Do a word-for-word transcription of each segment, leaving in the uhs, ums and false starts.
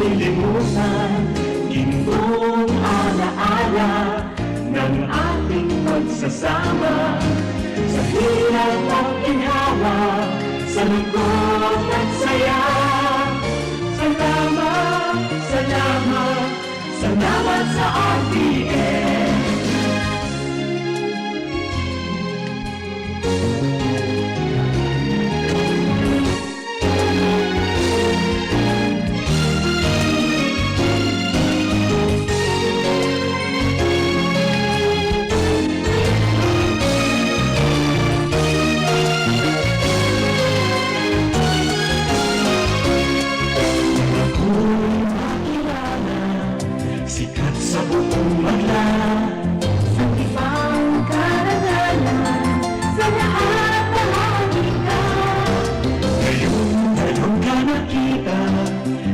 Limutan, gintong alaala ng ating pagsasama. Sa hirap at ginhawa, sa lungkot at saya. Salamat, salamat, salamat sa R T N. Ako'y makilala, sikat sa buong Manila. Ang ibang karangalan sa lahat bahagi ka. Ngayon, ngayon ka nakita,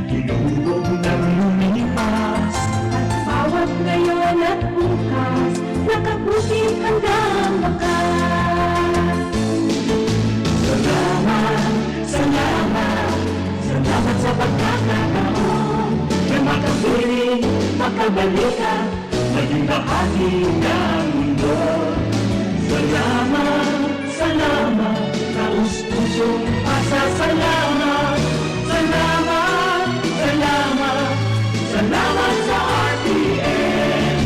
hinubog ng lumipas. At bawat ngayon at bukas, nakaputi hanggang wakas. Salamat, salamat, salamat sa pagkakataon na makapiling, makabalikan, maging bahagi ng mundo. Salamat, salamat, taos-pusong pasasalamat. Salamat, salamat, salamat sa R T N.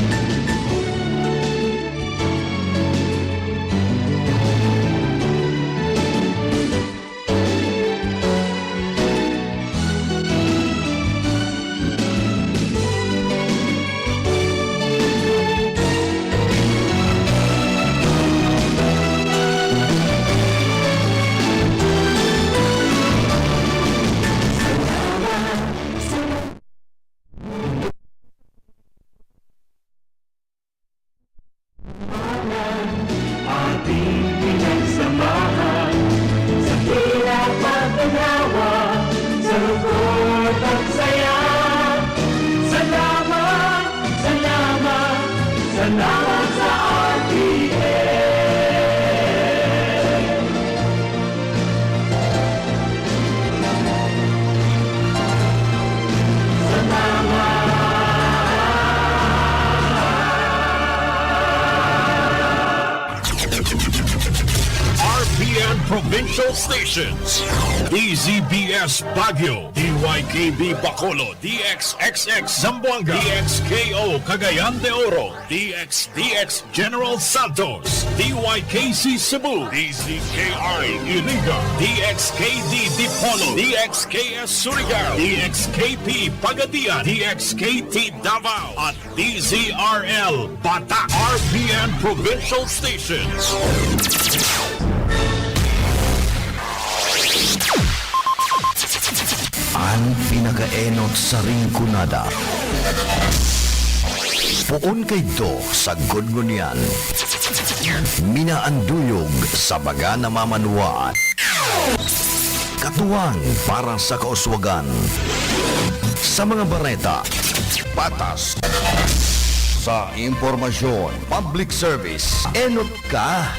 Ating pinagsamahan sa hirap at ginhawa, sa lungkot at saya. Salamat, salamat, salamat sa R T N. R P N Provincial Stations, D Z B S Baguio, D Y K B Bacolod, D X X X Zamboanga, D X K O Cagayan de Oro, D X D X General Santos, D Y K C Cebu, D Z K I Iriga, D X K D Dipolog, D X K S Surigao, D X K P Pagadian, D X K T Davao, at D Z R L Batak, R P N Provincial Stations. An pinakaenot sa Rinconada. Poon kaidto sagkod ngunyan. Minaanduyog sa baga na mamanwaan. Katuwang para sa kauswagan. Sa mga bareta, patas. Sa impormasyon, public service, enot ka.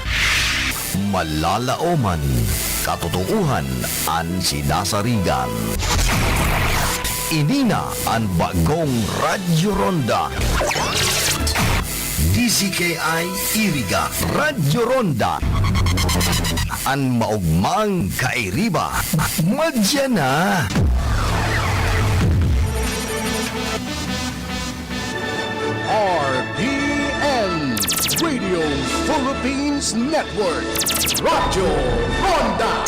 Malalaoman, katotoohan an sinasarigan. Ini na an bagong Radyo Ronda. D Z K I Iriga, Radyo Ronda. An maogmang kairiba, madya na. R P N, Radio Philippines Network, Radyo Ronda,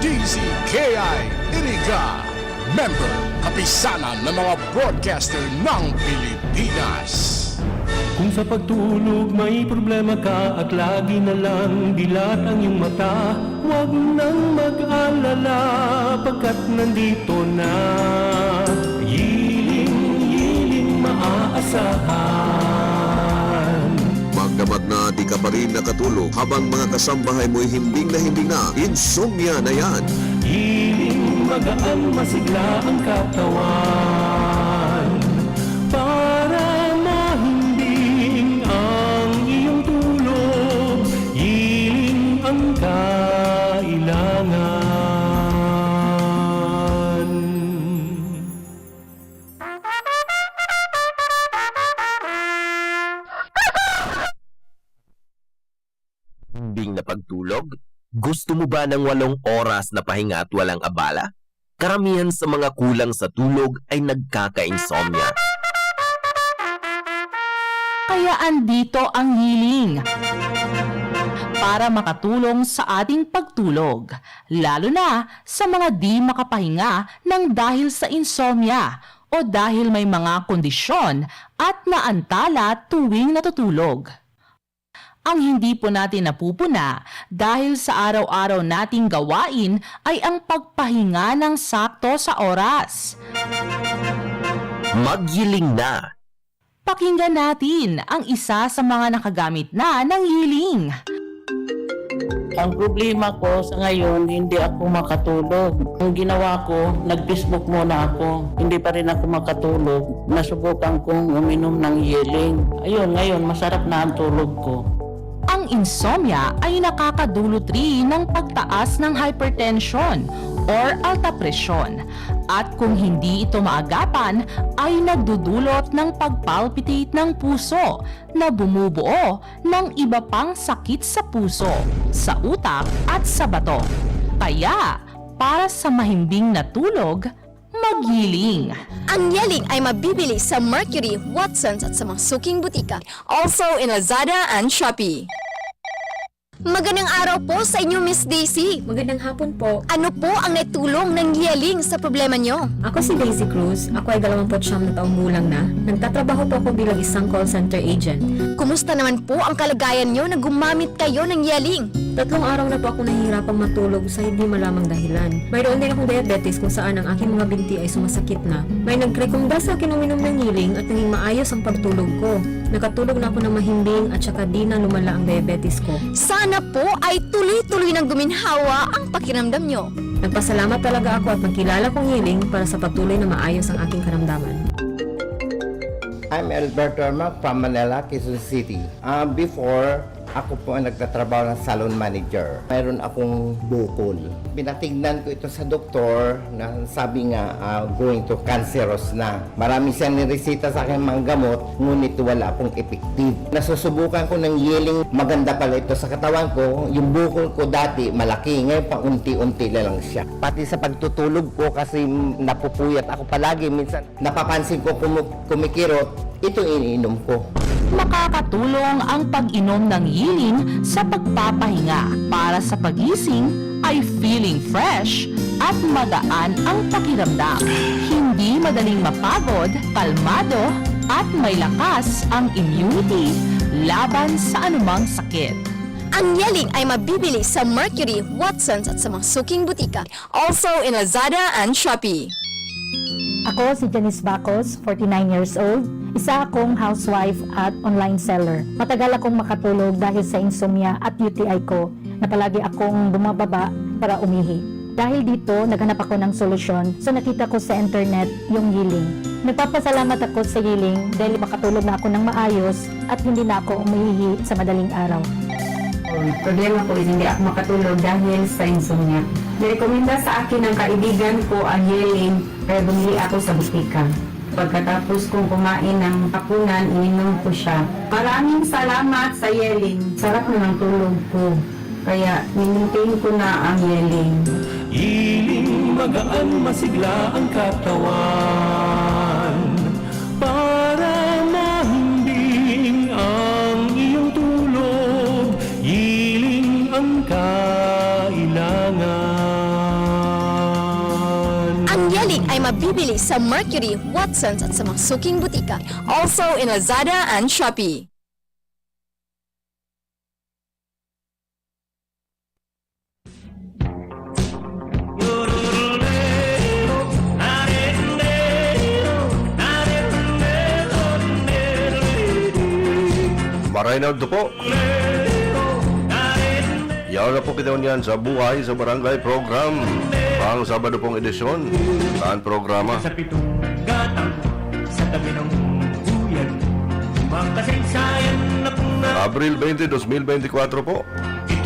D Z K I Iriga, member, kapisanan ng mga broadcaster ng Pilipinas. Kung sa pagtulog may problema ka at lagi na lang dilat ang iyong mata, huwag nang mag-alala, pagkat nandito na, hiling-hiling maaasahan. Magdamag na di ka pa rin nakatulog, habang mga kasambahay mo'y himbing na himbing na, insomnia na yan. Hiling magaan, masigla ang katawan. Para mahimbing ang iyong tulog, hiling ang kailangan. Gusto mo ba ng walong oras na pahinga at walang abala? Karamihan sa mga kulang sa tulog ay nagkaka-insomnia. Kaya andito ang Yiling para makatulong sa ating pagtulog, lalo na sa mga di makapahinga ng dahil sa insomnia o dahil may mga kondisyon at naantala tuwing natutulog. Ang hindi po natin napupuna dahil sa araw-araw nating gawain ay ang pagpahinga ng sakto sa oras. Magyiling na. Pakinggan natin ang isa sa mga nakagamit na ng Yiling. Ang problema ko sa ngayon, hindi ako makatulog. Ang ginawa ko, nag-Facebook muna ako. Hindi pa rin ako makatulog. Nasubukan kong uminom ng Yeling. Ayun, ngayon, masarap na ang tulog ko. Ang insomnia ay nakakadulot rin ng pagtaas ng hypertension or alta presyon. At kung hindi ito maagapan, ay nagdudulot ng pagpalpitate ng puso na bumubuo ng iba pang sakit sa puso, sa utak at sa bato. Kaya, para sa mahimbing na tulog, magyiling. Ang Yeling ay mabibili sa Mercury, Watsons at sa mga suking butika. Also in Lazada and Shopee. Magandang araw po sa inyo, Miss Daisy. Magandang hapon po. Ano po ang naitulong ng Yeling sa problema nyo? Ako si Daisy Cruz. Ako ay dalawampu't siyam na taong gulang na. Nagtatrabaho po ako bilang isang call center agent. Kumusta naman po ang kalagayan nyo na gumamit kayo ng Yeling? Tatlong araw na po ako nahihirapang matulog sa hindi malamang dahilan. Mayroon din akong diabetes kung saan ang aking mga binti ay sumasakit na. May nagrekomenda sa akin uminom ng Yeling at naging maayos ang pagtulog ko. Nakatulog na ako ng mahimbing at saka di na lumala ang diabetes ko. Sana po ay tuloy-tuloy nang guminhawa ang pakiramdam nyo. Nagpasalamat talaga ako at nagkilala kong Yeling para sa patuloy na maayos ang aking karamdaman. I'm Alberto Ermac from Manila, Quezon City. Ah, before, ako po ang nagtatrabaho ng salon manager. Mayroon akong bukol. Pinatignan ko ito sa doktor na sabi nga, ah, going to cancerous na. Marami siyang niresita sa akin mga gamot, ngunit wala pong effective. Nasusubukan ko ng Yeling, maganda pala ito sa katawan ko. Yung bukol ko dati, malaki. Ngayon, paunti-unti na lang siya. Pati sa pagtutulog ko, kasi napupuyat ako palagi. Minsan, napapansin ko kumu- kumikirot, ito iniinom ko. Makakatulong ang pag-inom ng Yiling sa pagpapahinga. Para sa pagising ay feeling fresh at magaan ang pakiramdam. Hindi madaling mapagod, kalmado, at may lakas ang immunity laban sa anumang sakit. Ang Yeling ay mabibili sa Mercury, Watsons at sa mga suking butika. Also in Lazada and Shopee. Ako si Janice Bacos, forty-nine years old. Isa akong housewife at online seller. Matagal akong makatulog dahil sa insomnia at U T I ko na palagi akong bumababa para umihi. Dahil dito, naghanap ako ng solusyon, so nakita ko sa internet yung Yiling. Nagpapasalamat ako sa Yiling dahil makatulog na ako ng maayos at hindi na ako umiihi sa madaling araw. Ang problema ko is hindi ako makatulog dahil sa insomnia. Nirekomenda sa akin ng kaibigan ko ang Yeling, kaya bumili ako sa butika. Pagkatapos kong kumain ng hapunan, ininom ko siya. Maraming salamat sa Yeling. Sarap na ng tulog ko. Kaya, minunting ko na ang Yeling. Hiling magaan, masigla ang katawan. Para mahimbing ang iyong tulog, hiling ang kailangan. Ang Yeling ay mabibili sa Mercury, Watsons at sa mga suking butika. Also in Lazada and Shopee. Maray na po. Yaon na po kita niyan sa Buhay sa Barangay Program. Ang Sabado pong edisyon ng programa. Sa pitong gatang, sa tabi ng buyan, makasaysayan na pong Abril twenty, dos mil bente kwatro po.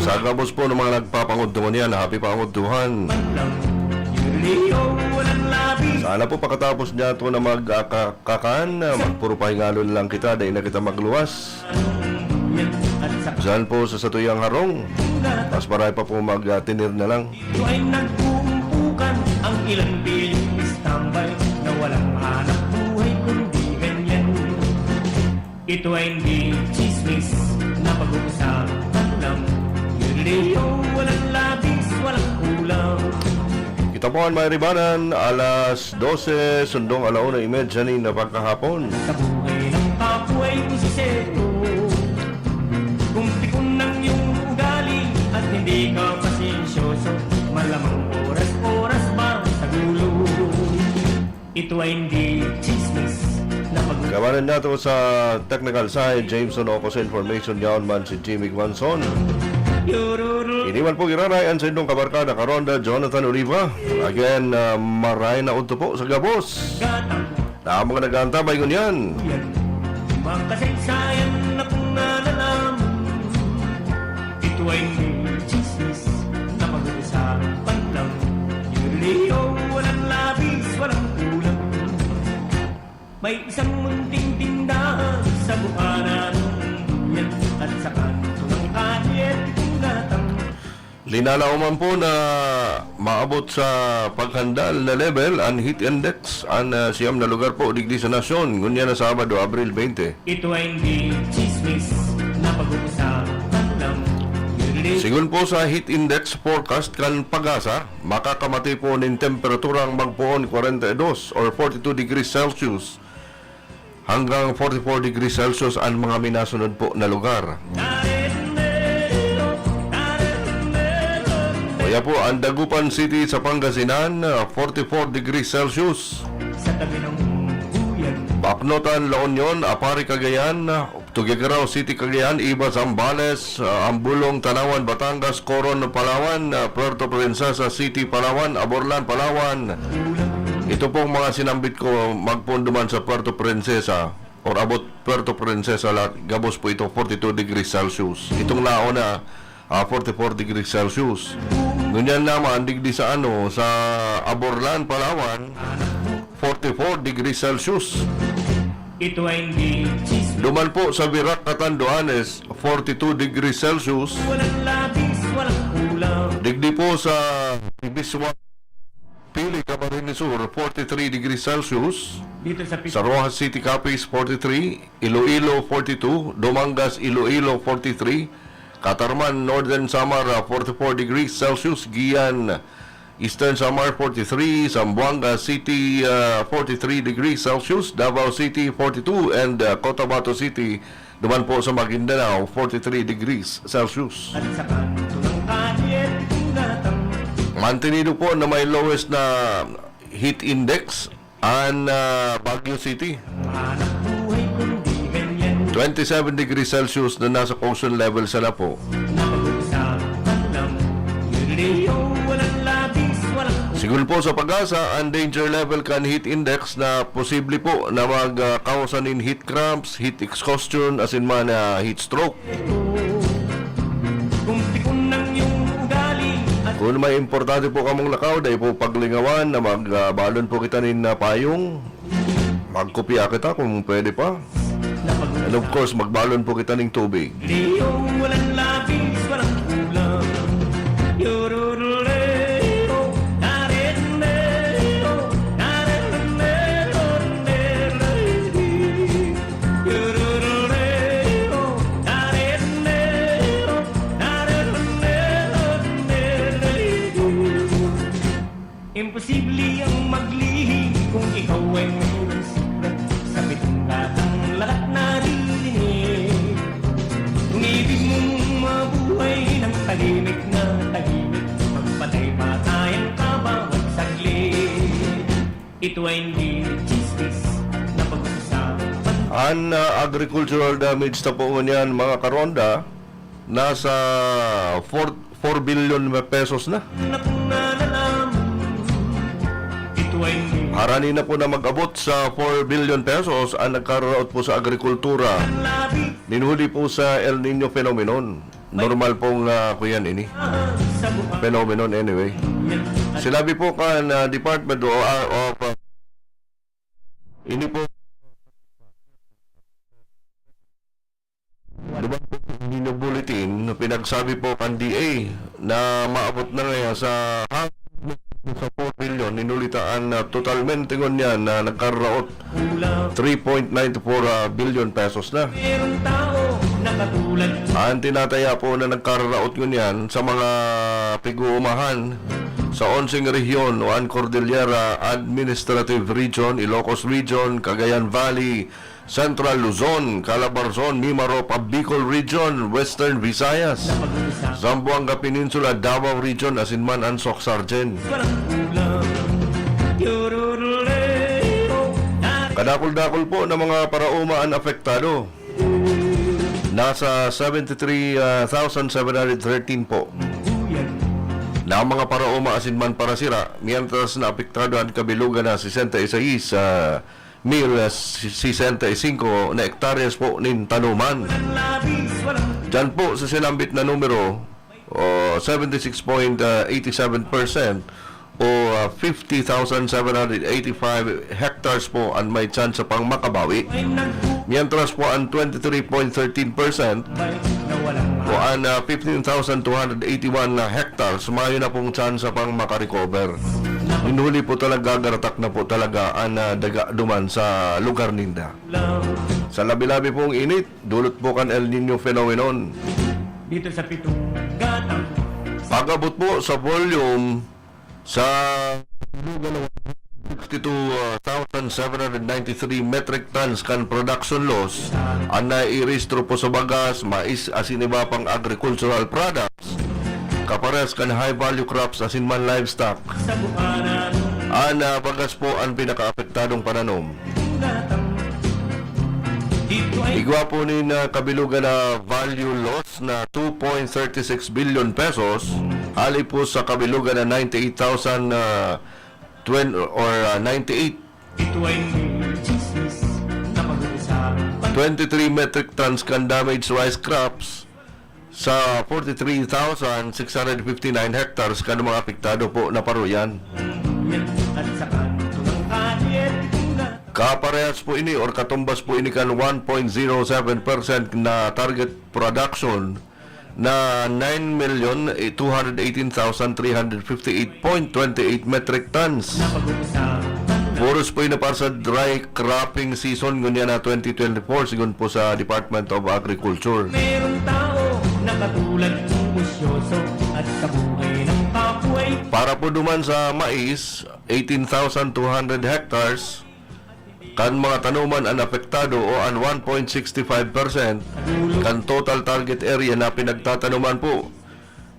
Sa gabos po ng mga nagpapangudto niyan, happy pangudtuhan. Leo, walang labi. Sana po pagkatapos niya ito na magkakakan, magpurupahingalon lang kita, dahil na kita magluwas. Yan at sa Diyan po sa satuyang harong. Mas maray pa po mag-, ah, tinir na lang. Ito ay nagkukumpukan ang ilang piling standby na walang hanap buhay kundi ganyan. Ito ay hindi chismis na pag-uusapan lang. Leo, walang labis, walang kulang. Kita po an may ribanan, alas dose, sundong ala una y medya nin pagkahapon. Sa buhay ng kapwa ay busiseto. Kung pikon ang iyong ugali at hindi ka pasensyoso, malamang oras-oras ba sa gulo? Ito ay hindi chismis na pag- Kabanan nato sa technical side, Jameson Oco, sa information niya man si Jimmy Guanzon. Ini man po giraray an saindong kabarkada, karonda, Jonathan Oliva. Again, ah, maray na udto po sa gabos. Gatang Na mga nag-aantabay ngunyan. Yan. Makasaysayan na pong nalalaman. Ito ay hindi chismis na pag-uusapan lang. Yung Leo, walang labis, walang kulang. May isang munting tindahan sa bukanan ng duyan at sa kanto ng kalye, itong gatang. Linalaw man po na maabot sa paghandal na level an heat index an, ah, siyam na lugar po digdi sa nasyon, ngunyan na Sabado, Abril twenty. Ito ay hindi chismis na pag-uusapan lang. Sigun po sa heat index forecast kan PAGASA, makakamati po nin temperaturang magpoon kwarenta y dos or forty-two degrees Celsius hanggang forty-four degrees Celsius an mga minasunod po na lugar. Kaya po, ang Dagupan City sa Pangasinan, ah, forty-four degrees Celsius. Sa tabi ng buyan. Bacnotan, La Union, Aparri, Cagayan, Tuguegarao City, Cagayan, Iba, Zambales, ah, Ambulong, Tanauan, Batangas, Coron, Palawan, ah, Puerto Princesa City, Palawan, Aborlan, Palawan. Ito pong mga sinambit ko, magpoon duman sa Puerto Princesa or abot Puerto Princesa lahat, gabos po ito, forty-two degrees Celsius. Itong nauna, ah, forty-four degrees Celsius. Ngunyan naman, digdi sa ano, sa Aborlan, Palawan, forty-four degrees Celsius. Ito ay hindi chismis. Duman po sa Virac, Catanduanes, forty-two degrees Celsius. Walang labis, walang kulang. Digdi po sa Ibiswa, Pili, Camarines Sur, forty-three degrees Celsius. Dito sa Pit- Sa Roxas City, Capiz, forty-three. Iloilo, forty-two. Dumangas, Iloilo, forty-three. Catarman, Northern Samar, ah, forty-four degrees Celsius. Guian, Eastern Samar, forty-three. Zamboanga City, ah, forty-three degrees Celsius. Davao City, forty-two. And, ah, Cotabato City, duman po sa Maguindanao, forty-three degrees Celsius. At sa kanto ng kalye, itong gatang. Mantenido po na may lowest na heat index an, ah, Baguio City. Hanap buhay kundi ganyan. Twenty-seven degrees Celsius na nasa caution level sana po. Na pag-uusapan lang. Yung Leo, walang labis, walang Sigun po sa PAGASA, ang danger level kan heat index na posible po na mag, ah, cause nin heat cramps, heat exhaustion, asin man, ah, heat stroke. Kung pikon ang iyong ugali at Kun may importante po kamong lakaw, dai po paglingawan na mag, ah, balon po kita nin, ah, payong. Magkopya kita kung pwede pa. And of course, magbalon po kita ning tubig. Leo, walang labis, walang kulang. Yorororeo, narerendero, narerendero, nereri. Yorororeo, narerendero, narerendero, nereri. Imposible ang maglihi kung ikaw ay may sobra. Sa pitong gatang lahat naririnig. Kung ibig mong mabuhay ng tahimik na tahimik, magpatay-patayan ka bawat saglit. Ito ay hindi chismis na pag-uusapan. An, ah, agricultural damage na po ngunyan, mga karonda, nasa four, four billion pesos na. Harani na po na mag-abot sa four billion pesos ang nagkararaot po sa agrikultura nin huli po sa El Niño phenomenon. Normal pong, ah, kuyan ini. Phenomenon anyway. Sinabi po kan, ah, Department o, ah, of, ah, ini po. Duman po sa El Niño Bulletin, sabi po kan D A na maabot na ngayon sa, sa four billion, inulitaan na totalmente ngunyan na nagkararaot three point nine four billion pesos na. Ang tinataya po na nagkararaot ngunyan sa mga pig-uumahan sa onseng rehiyon o an Cordillera Administrative Region, Ilocos Region, Cagayan Valley, Central Luzon, Calabarzon, Mimaropa, Bicol Region, Western Visayas, Zamboanga Peninsula, Davao Region, asin man an Soc-Sargen. Kadakul-dakul po na mga paraoma an apektado. Nasa seventy three thousand seven hundred thirteen po na mga paraoma asin man parasira, mientras na apektado an kabilugan na sesenta y seis, ah, mil sesenta y cinco na hektaryas po nin tanuman. Diyan po sa sinambit na numero, o seventy six point eighty seven percent o, ah, fifty thousand seven hundred eighty five hectares po an may tsansa pang makabawi. Mientras po an twenty three point thirteen percent o an, ah, fifteen thousand two hundred eighty one na hectares mayo na pong tsansa pang makarecover. Nin huli po talaga, garatak na po talaga an, ah, daga duman sa lugar ninda. Sa labi-labi pong init, dulot po kan El Niño phenomenon. Dito sa pitong gatang. Pag-abot po sa volume sa sixty two thousand seven hundred ninety three metric tons kan production loss an nairehistro po sa bagas, mais, asin iba pang agricultural products, kaparehas kan high value crops asin man livestock. An, ah, bagas po an pinakaapektadong pananom. Igwa po nin, ah, kabilugan na value loss na two point thirty six billion pesos, hali po sa kabilugan na ninety eight thousand, ah, twen-, or, ah, ninety eight Ito ay chismis na pag-uusapan. Twenty three metric tons kan damaged rice crops sa forty three thousand six hundred fifty nine hectares kan mga apektado po na paruyan. At sa kanto ng kalye, ito na. Kaparehas po ini or katumbas po ini kan one point zero seven percent na target production na nine million two hundred eighteen thousand three hundred fifty eight point twenty eight metric tons. Puros po ini para sa dry cropping season ngunyan na twenty twenty-four, sigon po sa Department of Agriculture. Merong tao na katulad mong usyoso at sa buhay ng kapwa ay Para po duman sa mais, eighteen thousand two hundred hectares, kan mga tanuman an apektado o an one point six five percent kan total target area na pinagtatanuman po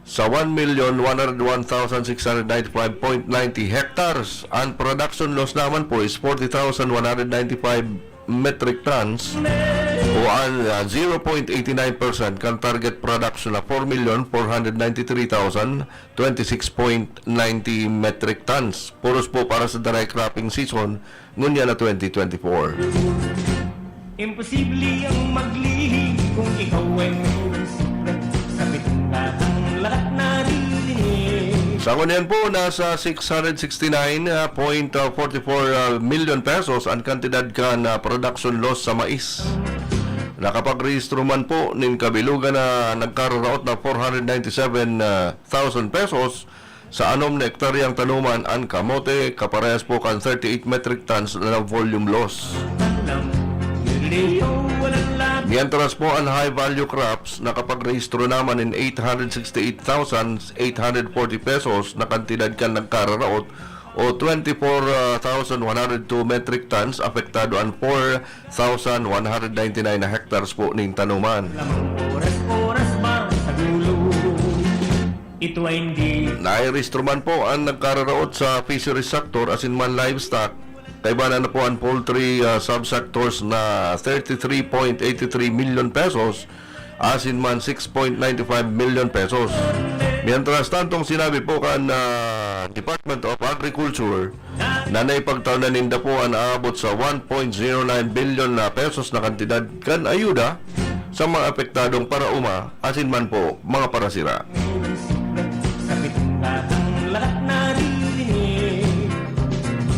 sa one million one hundred one thousand six hundred ninety-five point ninety hectares. An production loss naman po is forty thousand one hundred ninety-five metric tons o an, ah, zero point eight nine percent kan target production na four million four hundred ninety-three thousand twenty-six point ninety metric tons. Puros po para sa dry cropping season ngunyan na twenty twenty-four. Imposible ang maglihim kung ikaw ay mayroong sikret sa pitong gatang lahat naririnig. Sa ngunyan po, nasa six hundred sixty nine point forty four million pesos an kantidad kan, ah, production loss sa mais. Nakapagrehistro man po nin kabilugan na nagkararaot na four hundred ninety seven thousand pesos sa anom na ektaryang tanuman an kamote, kaparehas po kan thirty eight metric tons na volume loss. Mientras po, an high value crops nakapagrehistro naman nin eight hundred sixty eight thousand eight hundred forty pesos na kantidad kan nagkararaot o twenty four thousand one hundred two metric tons. Apektado an four thousand one hundred ninety nine na hectares po nin tanuman. Lamang oras-oras ba sa gulo? Ito ay hindi. Nairehistro man po an nagkararaot sa fisheries sector asin man livestock. Kaibanan na po an poultry, ah, subsectors na thirty three point eight three million pesos asin man six point nine five million pesos. Mientras tantong sinabi po kan, ah, Department of Agriculture na naipagtaw na ninda po an aabot sa one point zero nine billion na pesos na kantidad kan ayuda sa mga apektadong paraoma asin man po mga parasira. Sa pitong gatang lahat naririnig.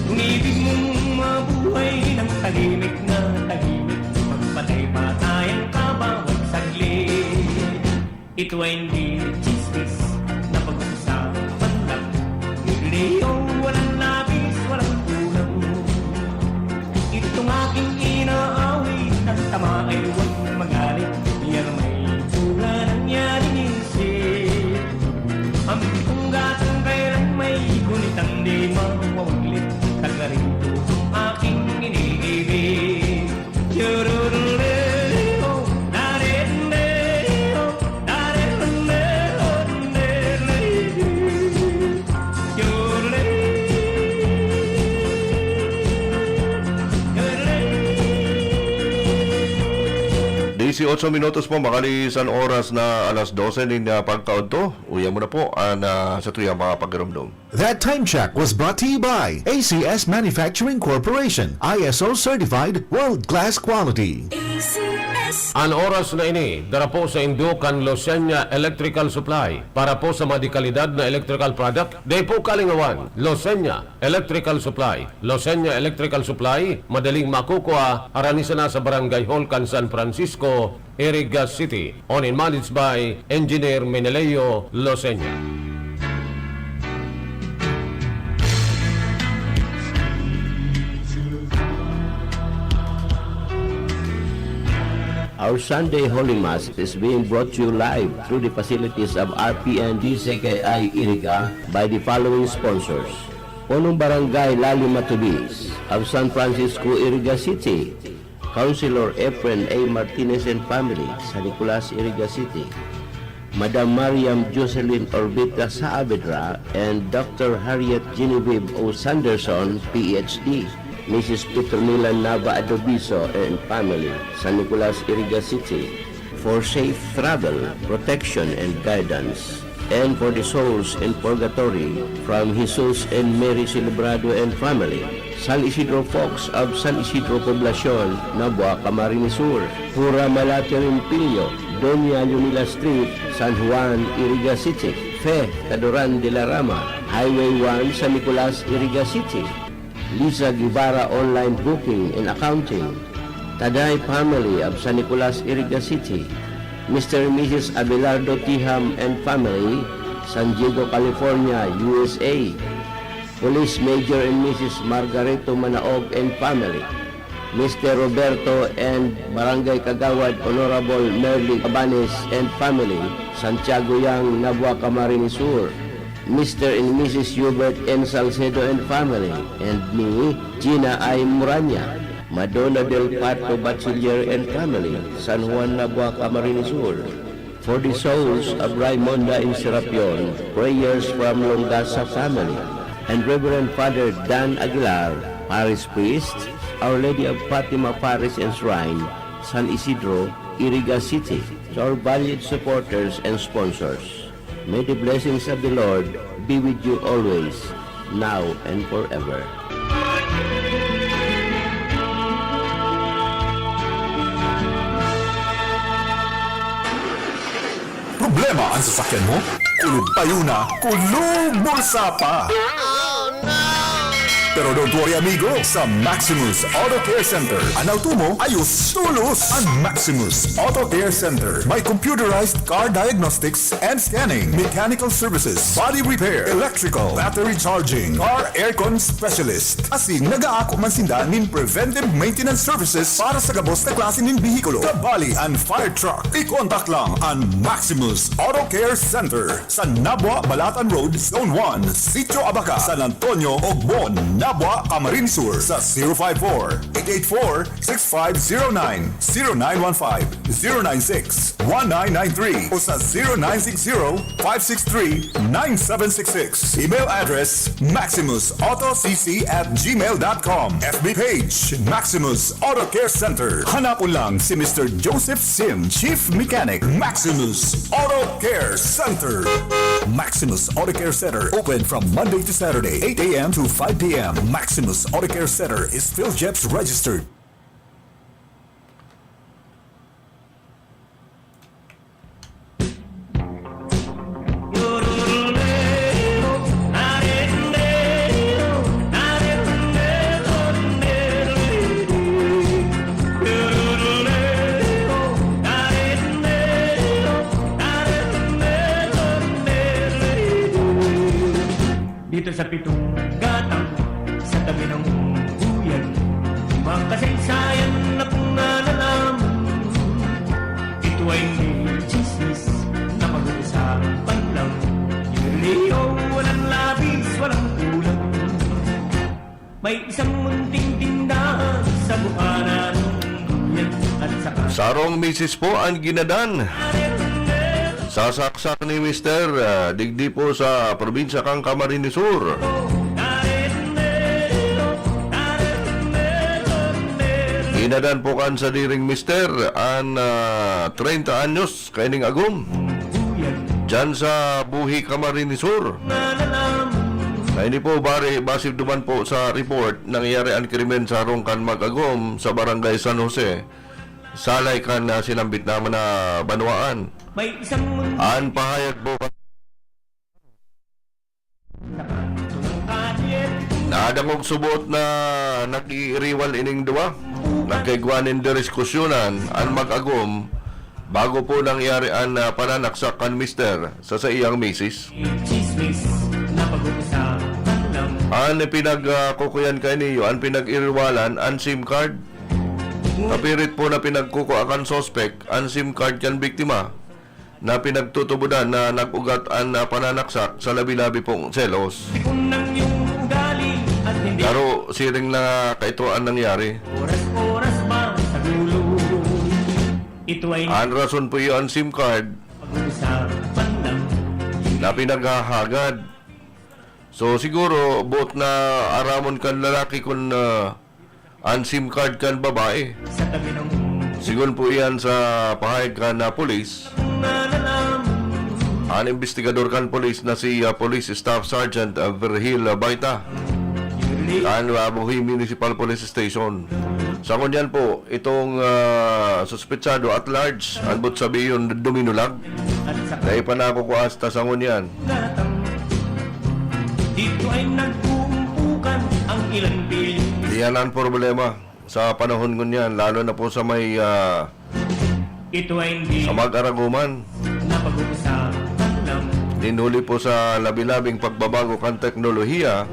Kung ibig mong mabuhay ng tahimik na tahimik, magpatay-patay ang kabawat saglit. Ito ay hindi Iyo, walang labis, walang kulang. Itong aking inaawit, ang tama ay huwag magalit. Yan may bunga ng yaring isip. Ang pitong gatong kailan may gunit ang di mawawaglit. Tagarin ko ang aking iniibig. Chururureo, darendeo, darendeo, darendeo. Dieciocho minutos po, makali san oras na alas doce nin, ah, pagkaudto. Uya mo na po an, ah, satuyang mga pagirumdom. That time check was brought to you by A C S Manufacturing Corporation, I S O certified, world-class quality. A C S. An oras na ini, dara po sa indo kan Losenya Electrical Supply. Para po sa mga dekalidad na electrical product, dai po kalingawan. Losenya Electrical Supply. Losenya Electrical Supply, madaling makukuha, harani sana sa Barangay Hall kan San Francisco, Iriga City. Owned and managed by Engineer Meneleo Losenya. Our Sunday Holy Mass is being brought to you live through the facilities of R P N D C K I Iriga by the following sponsors: Punong Barangay Lali Matubis of San Francisco, Iriga City, Councilor Efren A Martinez and family, San Nicolas, Iriga City, Madam Mariam Jocelyn Orbita Saavedra and Doctor Harriet Genevieve O Sanderson, P H D, Missus Petronila Nava Adobiso and family, San Nicolas, Iriga City, for safe travel, protection, and guidance, and for the souls in purgatory, from Jesus and Mary Celebrado and family, San Isidro Fox of San Isidro Poblacion, Nabua, Camarines Sur, Pura Malate Rimpilyo, Doña Leonila Street, San Juan, Iriga City, Fe Cadoran de la Rama, Highway one, San Nicolas, Iriga City, Lisa Guevara Online Booking and Accounting, Taday family of San Nicolas, Iriga City, Mister and Missus Abelardo Tiham and family, San Diego, California, U S A, Police Major and Missus Margarito Manaog and family, Mister Roberto and Barangay Kagawad Honorable Merly Cabanes and family, Santiago Yang, Nabua, Camarines Sur, Mister and Missus Hubert N Salcedo and family, and me, Gina I Muranya, Madonna del Pato Bachiller and family, San Juan, Nabua, Camarines Sur. For the souls of Raimonda and Serapion, prayers from Longasa family, and Reverend Father Dan Aguilar, Parish Priest, Our Lady of Fatima Parish and Shrine, San Isidro, Iriga City. To our valued supporters and sponsors, may the blessings of the Lord be with you always, now and forever. Problema ang sasakyan mo? Kulog payo na, kulog bulsa pa! Pero don't worry, amigo, sa Maximus Auto Care Center, an auto mo ayos tolos. An Maximus Auto Care Center may computerized car diagnostics and scanning, mechanical services, body repair, electrical, battery charging, car aircon specialist. Asin nagaako man sinda nin preventive maintenance services para sa gabos na klase nin behikulo, kabali an fire truck. I-contact lang an Maximus Auto Care Center sa Nabua, Balatan Road, Zone one, Sitio Abaca, San Antonio, Ogbon, Nabua, Camarines Sur, sa zero five four, eight eight four, six five zero nine, zero nine one five, zero nine six, one nine nine three o sa zero nine six zero, five six three, nine seven six six. Email address, maximus auto c c at gmail dot com. F B page, Maximus Auto Care Center. Hanapon lang si Mister Joseph Sim, Chief Mechanic, Maximus Auto Care Center. Maximus Auto Care Center, open from Monday to Saturday, eight a m to five p m. Maximus Auto Care Center is PhilGEPS registered. Dito sa pitong gatang, sa tabi ng buyan, makasaysayan na pong nalalaman. Ito ay hindi chismis na pag-uusapan lang. Yung Leo, walang labis, walang kulang. May isang munting tindahan sa bukanan ng buyan at saka Sarong misis po ang ginadan. Sasaksak ni Mister, ah, digdi po sa probinsya kan Camarines Sur. Ginadan po kan sadiring Mister an, ah, treinta anyos kaining agom. Diyan sa Buhi, Camarines Sur. Kaini po, bari, base duman po sa report, nangyari an krimen sa harong kan mag-agom sa Barangay San Jose, salay kan, ah, sinambit naman na banwaan. May isang mundo An pahayag po kan Nadangog subot na nag-iiriwal ining duwa. Nagkaigwa nin diriskusyonan an mag-agom bago po nangyari an, ah, pananaksak kan mister sa saiyang misis. Chismis na pag-uusapan lang. An pinag, ah, kukuyan kaini, an pinag-iriwalan, an SIM card. Kapirit po na pinagkukua kan suspek an SIM card kan biktima na pinagtutubodan na nag-ugat an, ah, pananaksak sa labi-labi pong selos. Tipon ng iyong ugali at hindi Pero siring na kaito an nangyari. Oras-oras ba sa gulo? Ito ay Ang rason po iyan, SIM card pag-uusapan lang. Na pinaghahagad. So, siguro, boot na aramon kan lalaki kun, ah, an SIM card kan babae. Sa tabi ng Sigon po iyan sa pahayag kan, ah, pulis. An imbestigador kan pulis na si, ah, Police Staff Sergeant, ah, Virgil, ah, Baita. Kan, ah, Buhi Municipal Police Station. Sa ngunyan po, itong, ah, suspetsado at large, an boot sabiyon, duminulag. Naipanako ko hasta sa ngunyan. Dito ay nagbuumpukan ang ilang bilin. Iyan ang problema sa panahon ngunyan, lalo na po sa may, ah, Ito ay hindi sa mag-araguman. Na pag-uusapan lang. Dinuli po sa labi-labing pagbabago kan teknolohiya,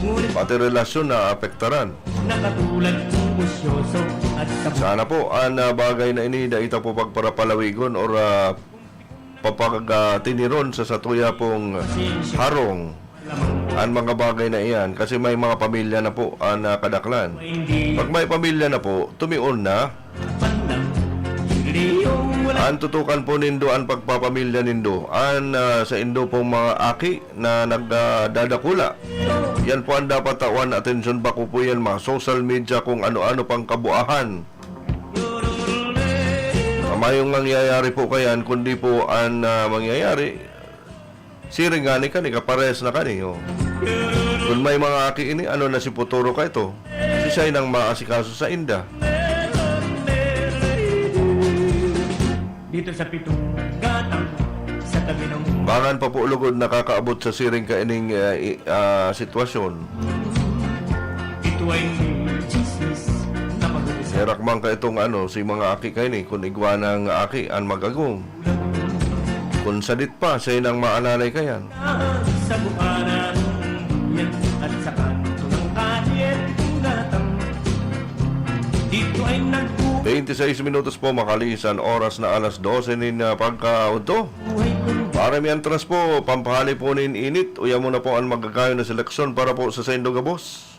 Ngunit pati relasyon na apektaran. Na katulad ng busyoso at sa Sana po, an, ah, bagay na ini, dai ta po pagparapalawigon or, ah, papag-, ah, tiniron sa satuya pong harong an mga bagay na iyan, kasi may mga pamilya na po an, ah, kadaklan. Pag may pamilya na po, tumion na. An tutukan po nindo an pagpapamilya nindo, an, ah, sa indo pong mga aki na nagdadakula. Yan po ang dapat tawan atensyon, bako po yan mga social media kung ano-ano pang kabuahan. Mamayong nangyayari po kayan, kundi po an, ah, mangyayari, siring ngani kani, kaparehas na kani, oh. Kun may mga aki ini, ano na si Futuro kaito? Siisay nang maasikaso sainda? Dito sa pitong gatang, sa tabi ng Bangan pa po lugod nakakaabot sa siring kaining, ah, i-, ah, sitwasyon. Ito ay chismis na pag-uusap. Herak man ka itong ano, si mga aki kaini, kun igwa nang aki an mag-agom. Kun sadit pa, siya nang maananay kayan. Sa bukanan, yan, at sa kanto ng kalye, itong gatang. Dito ay nagbu- Twenty-six minutos po makalisan, oras na alas dose nin, ah, pagkaudto. Para mientras po, pampahali po nin init, uya mo na po an magagayon na seleksyon para po sa saindo gabos.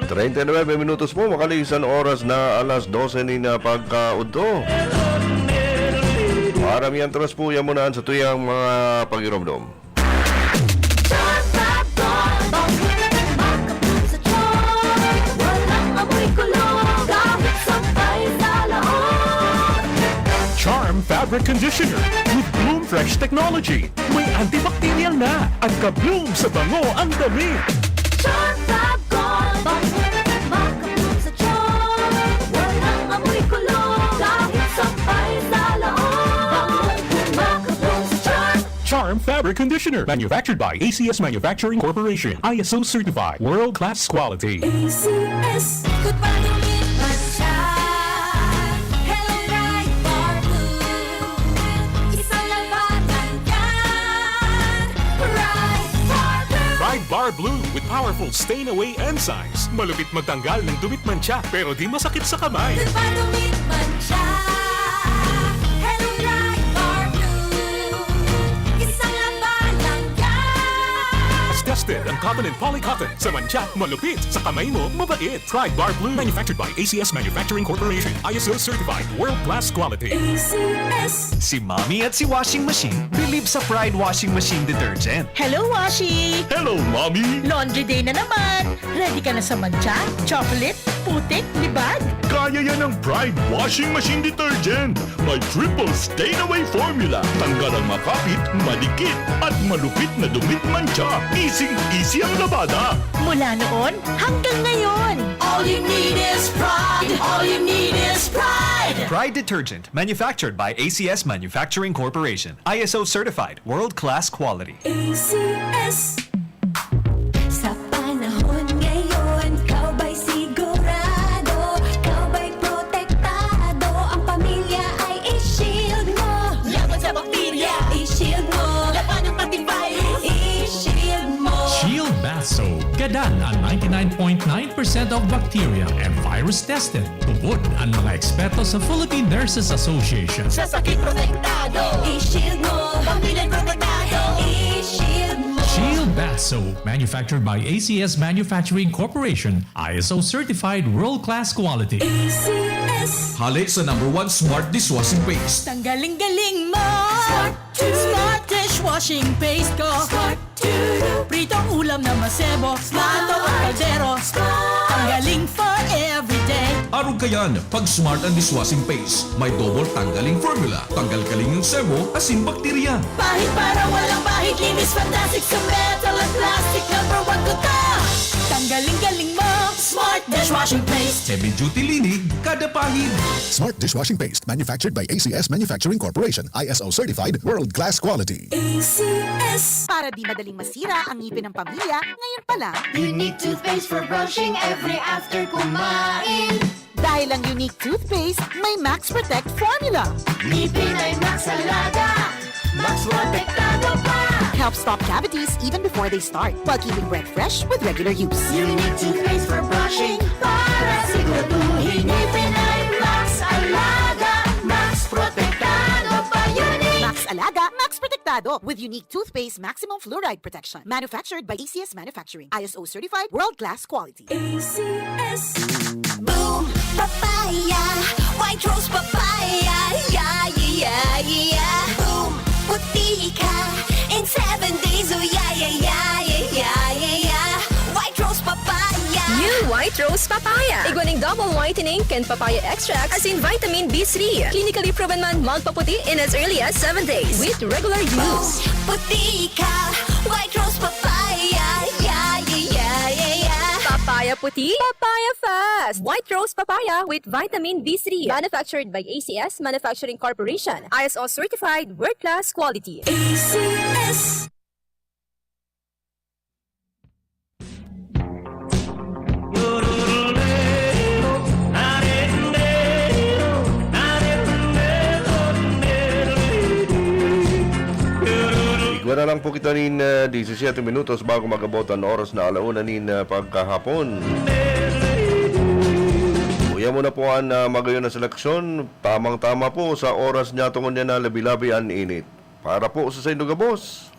Treinta y nueve minutos po, makalisan oras na alas doce nin, ah, pagkaudto. Para mientras po, yan muna ang satuyang mga pagiromdom. Charm Fab Gold, makapag sa charm. Walang amoy kulog, kahit sampay sa laot. Charm Fabric Conditioner with Bloom Fresh Technology. May antibacterial na at ka-bloom sa bango ang damit. Charm Fab Gold, makapag sa charm. Walang amoy kulog, kahit sampay sa laot. Makapag sa charm. Charm Fabric Conditioner, manufactured by A C S Manufacturing Corporation, I S O certified, world-class quality. A C S. Good pa dumit man siya. Hello, Pride Bar Blue. Isang labanan yan. Pride Bar Blue. Pride Bar Blue with powerful stain away enzymes. Malupit magtanggal ng dumit mantsa, pero di masakit sa kamay. Good pa dumit man siya. Hello, Pride Bar Blue. Isang labanan yan. Tested ang cotton and poly cotton. Sa mantsa, malupit. Sa kamay mo, mabait. Pride Bar Blue. Manufactured by A C S Manufacturing Corporation. I S O certified. World class quality. A C S. Si Mommy at si Washing Machine believe sa Pride Washing Machine Detergent. Hello, Washi! Hello, Mommy! Laundry day na naman! Ready ka na sa mantsa, chocolate, putik, libag? Kaya yan ng Pride Washing Machine Detergent. May triple stain away formula. Tanggal ang makapit, madikit, at malupit na dumit mantsa. Easy-easy ang labada. Mula noon hanggang ngayon. All you need is Pride. All you need is Pride. Pride Detergent, manufactured by A C S Manufacturing Corporation. I S O certified, world-class quality. A C S. Sa panahon ngayon, ikaw ba'y sigurado, ikaw ba'y protektado, ang pamilya ay i-shield mo. Laban sa bakterya, i-shield mo. Labanan pati virus, i-shield mo. Shield Bath Soap, gadan ang ninety-nine point nine percent of bacteria and virus tested. Tubod ang mga eksperto sa Philippine Nurses Association. Sa sakit protektado, i-shield mo. Pamilya protektado, i-shield mo. Shield Bath Soap, manufactured by A C S Manufacturing Corporation, I S O certified world-class quality. A C S. Hale sa number one smart dishwashing paste. Tanggaling-galing mo! Smart! Smart dishwashing paste ko! Smart! Pritong ulam na masebo, plato at kaldero. Tanggaling for everyday. Arog kayan, pag Smart ang dishwashing paste, may double tanggaling formula. Tanggal kaling yung sebo, asin bakterya. Pahid para walang bahid, linis fantastic sa metal at plastic. Number one ko to. Tanggaling-galing mo, Smart dishwashing paste. Heavy duty linig, kada pahid. Smart dishwashing paste, manufactured by A C S Manufacturing Corporation, I S O certified, world class quality. A C S. Para di madaling masira ang ngipin ng pamilya, ngayon pa lang. Unique toothpaste for brushing every after kumain. Dahil ang Unique Toothpaste may Max Protect Formula. Ngipin ay Max Alaga, Max Protektado pa. Help stop cavities even before they start, while keeping breath fresh with regular use. Unique Toothpaste for brushing para siguraduhin ngipin ay Max Alaga, Max Protektado pa. Unique. Max Alaga, Max Protektado with Unique Toothpaste Maximum Fluoride Protection. Manufactured by A C S Manufacturing. I S O certified, world-class quality. A C S. Boom Papaya, White Rose Papaya, yeah, yeah, yeah, yeah. Boom, puti ka in seven days, oh yeah, yeah, yeah, yeah, yeah, yeah, yeah. White Rose Papaya. New White Rose Papaya. Igwa ning double whitening kan papaya extract asin vitamin B three. Clinically proven man magpaputi in as early as seven days with regular use. Puti ka, White Rose Papaya. Yeah, yeah, yeah, yeah, yeah. Papaya puti, papaya fast. White Rose Papaya with vitamin B three. Manufactured by A C S Manufacturing Corporation. I S O certified, world-class quality. A C S. Igwa na lang po kita nin, ah, disisiete minutos bago mag-abot an oras na ala una nin, ah, pagkahapon. Uya mo na po an, ah, magayon na seleksyon. Tamang-tama po sa oras niya, tungod niya na labi-labi an init. Para po sa saindo gabos.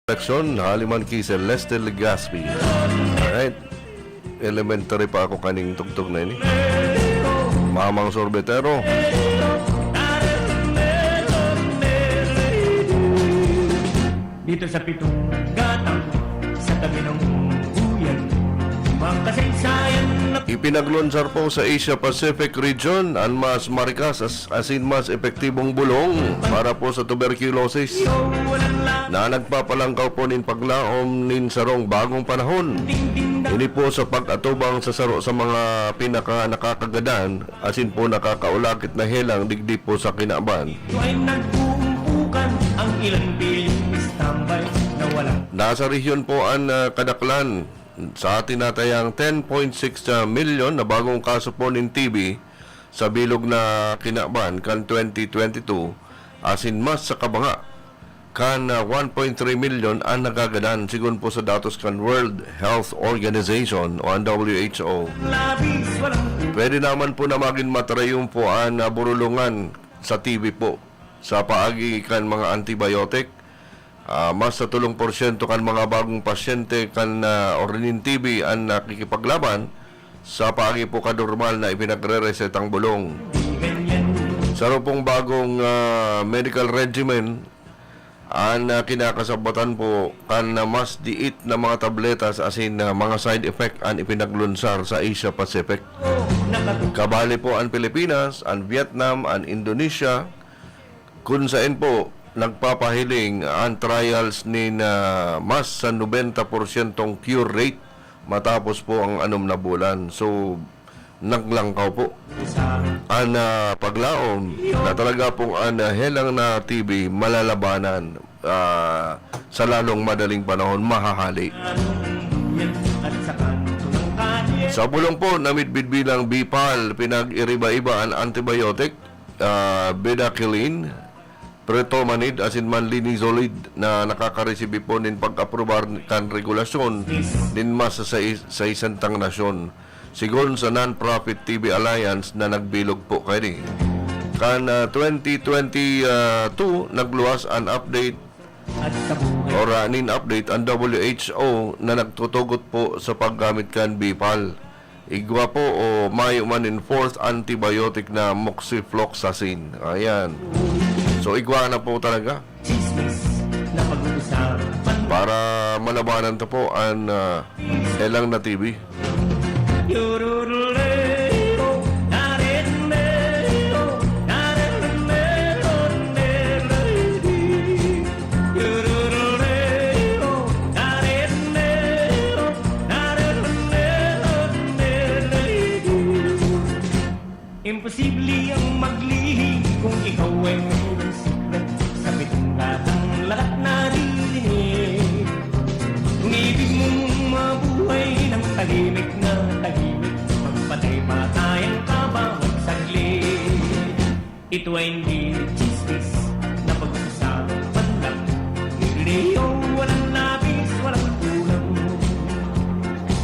Eleksyon, hali man ki Celeste Legaspi. Alright. Elementary pa ako kaning tugtog na ini. Mamang Sorbetero. Dito sa pitong gatang, sa tabi ng buyan, makasaysayan na Ipinaglunsar po sa Asia Pacific region an mas marikas as, asin mas epektibong bulong para po sa tuberculosis na nagpapalangkaw po nin paglaom nin sarong bagong panahon. Ini po sa pag-atubang sa saro sa mga pinaka nakakagadan asin po nakakaulakit na helang digdi po sa kinaban. Ito ay nagbuumpukan ang ilang bilyong standby na walang Nasa rehiyon po an ah, kadaklan sa tinatayang ten point six milyon na bagong kaso po nin T B sa bilog na kinaban kan twenty twenty-two, asin mas sa kabanga kan ah, one point three milyon an nagagadan, sigon po sa datos kan World Health Organization o an W H O. labis, walang Pwede naman po na magin matarayong po an ah, burulungan sa T B po sa paagi kan mga antibiotic. Ah, mas sa tolong porsyento kan mga bagong pasyente kan ah, orinin T B an nakikipaglaban sa paagi po kan normal na ipinagre-resetang bulong. Sa pong bagong ah, medical regimen, an ah, kinakasabatan po kan ah, mas diit na mga tabletas asin ah, mga side effect an ipinaglunsar sa Asia Pacific. Kabali po an Pilipinas, an Vietnam, an Indonesia, kun saen po nagpapahiling an trials nin ah, mas sa nobenta porsyentong cure rate matapos po ang anom na bulan. So, naglangkaw po an ah, paglaom na talaga pong an ah, helang na T B malalabanan ah, sa lalong madaling panahon mahahali. Sa bulong po na midbid bilang Bipal, pinag-iriba-iba an antibiotic, ah, bedaquiline, pretomanid asin man linezolid na nakakaresibi po nin pag-aprobar kan regulasyon nin mas sa sais- saisantang nasyon. Sigon sa non-profit T B Alliance na nagbilog po kaini. Kan ah, twenty twenty-two, nagluwas an update at sa buhay. o ranin update an W H O na nagtutugot po sa paggamit kan Bipal. Igwa po o mayo man in fourth antibiotic na moxifloxacin. Ayan. So, igwa na po talaga Chismis na pag-uusapan. Para malabanan ta po an ah, helang na T B. Yururuleo, narendeo, narendeo, neredi. Yururuleo, narendeo, narendeo, neredi. Imposible ang maglihim kung ikaw ay mayroong sikret sa pitong gatang lahat naririnig. Kung ibig mong mabuhay ng tahimik na tahimik, magpatay-patayan ka bawat saglit. Ito ay hindi chismis na pag-usapan lang. Niririyo, walang labis, walang kulang.